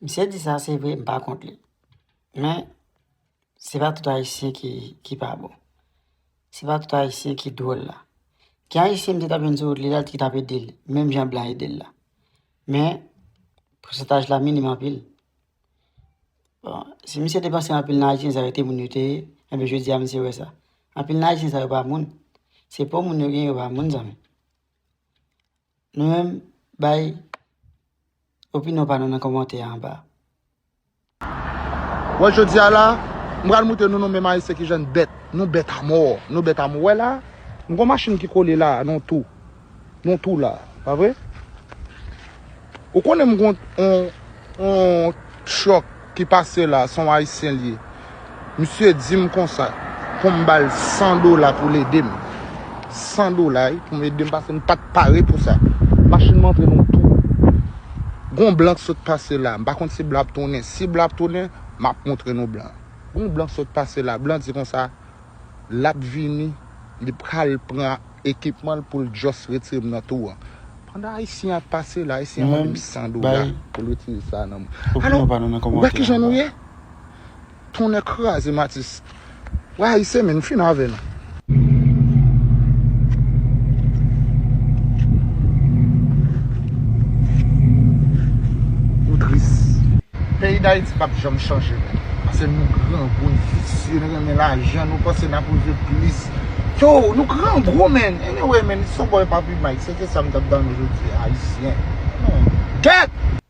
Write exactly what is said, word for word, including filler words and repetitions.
Misye di sa, se vre, m pa kont li. Men, se pa tout Ayisyen ki, ki pa bon. Se pa tout Ayisyen ki dwòl la. Gen Ayisyen m te t ap jwenn sou wout li la, ki t ap ede l, menm jan blan ede l la. Men, pousantaj la minim anpil. Bon, si misye te panse anpil nan Ayisyen sa yo te moun yo te ye, enben jodi a misye wè sa. Anpil nan Ayisyen sa yo pa moun. Se po moun yo gen, yo pa moun, zanmi. Nou menm, bay opinyon pa nou nan kòmantè anba. Wè, jodi a la, m pral montre nou, nou menm Ayisyen, ki jan n bèt. Nou bèt amò. Nou bèt amò. Wè la, m gon machin ki kole la, nan tou. Nan tou la, pa vre? Ou konnen m gon on, on truck ki pase la, se yon Ayisyen li ye. Misye di m konsa, pou m ba l san dola pou l ede m. San dola, wi, pou m ede m, paske m pa t pare pou sa. Machin mwen antre nan tou. Gon blan k sot pase la. M pa konn si blan ap tounen. Si blan ap tounen, m ap montre nou blan. Gon blan k sot pase la. Blan di konsa, l ap vini, li pral pran ekipman l pou l just retire m nan tou an. Pandan Ayisyen ap pase la, Ayisyen an mande m san dola pou l retire sa nan mwen. Alò, ou wè ki jan nou ye? Tonnè kraze m, atis. Wè Ayisyen, men, m fin avè nou. Nou tris. Peyi Dayiti p ap janm chanje, men. Paske nou grangou, n visye, n renmen lajan, nou panse n ap rive plis. Yo, nou grangou, men. Anyway, men, it's your boy Papi Mike. Se te sa m t ap ba nou jodi a, Ayisyen. Kèt!